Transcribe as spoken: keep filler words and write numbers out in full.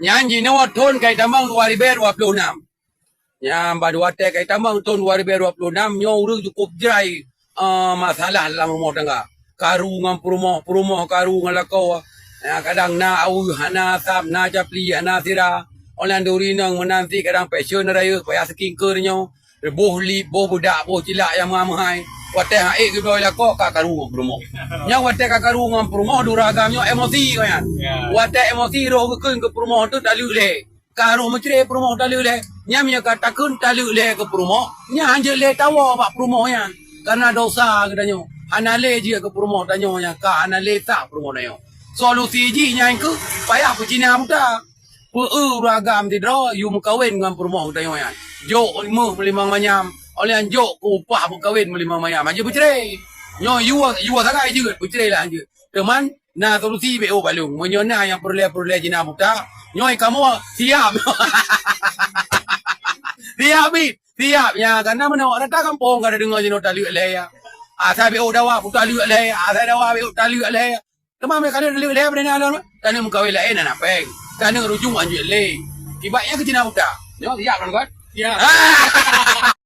Nyan jinoe thon ka jitamong dua ribèe dua ploh nam. Nyan bak watèe ka jitamong thon dua ribèe dua ploh nam nyoe ureueng cukôp jrai, eh, masalah lam rumoh tangga. Karu ngon peurumoh, peurumoh karu ngon lakoe. Ya, kadang na aweueh, hana asam, na capli, hana sira. Óh lheueh nyan duri inong meunan cit kadang fashion rayeuk, payah skincare nyoe. Boh lip, boh beudak, boh cilak nyang meuhai-meuhai. Watèe han ék geubloe lakoe ka karu ngon peurumoh. Nyan watèe ka karu ngon peurumoh, dura agam nyoe emosi gobnyan. Ya. Watèe emosi roh geukheun keu peurumoh teuh taleuek lé. Ka roh meucré peurumoh taleuek lé. Nyan meunyoe ka takheun taleuek lé keu peurumoh, nyan han jeuet lé tawoe bak peurumoh nyan. Karena dosa geutanyoe. Hana lé jeuet keu peurumoh tanyoe nyan, ka hana lé sah peurumoh tanyoe. Solusi jih nyan keuh payah peucina buta. Peu-eu ureueng agam sidroe yue meukawen ngon peurumoh geutanyoe nyan. Jok meuh meulimong manyam, óh lheueh nyan jok keu upah meukawen meulimong manyam. Han jeuet peucré. Nyoe yue, yue sagai jeuet, peucré lah han jeuet. Teuma na solusi bèk oh bak lôn. Meunyoe na nyang peureulèe-peureulèe cina buta, nyoe kamoe siap. Siap, Bib. Siap. Nyan, karena meunan awak rata gampông ka tadeungoe jinoe taleuek lé, ya. Asai bèk oh dawa, taleuek lé. Asai dawa bèk oh taleuek lé. Teuma meunyoe ka taleuek lé, bak droeneuh lôn, droeneuh meukawen laén hana péng. Droeneuh rujung han jeuet lé. Kiban nyan keuh cina buta. Nyoe siap, kan? Siap.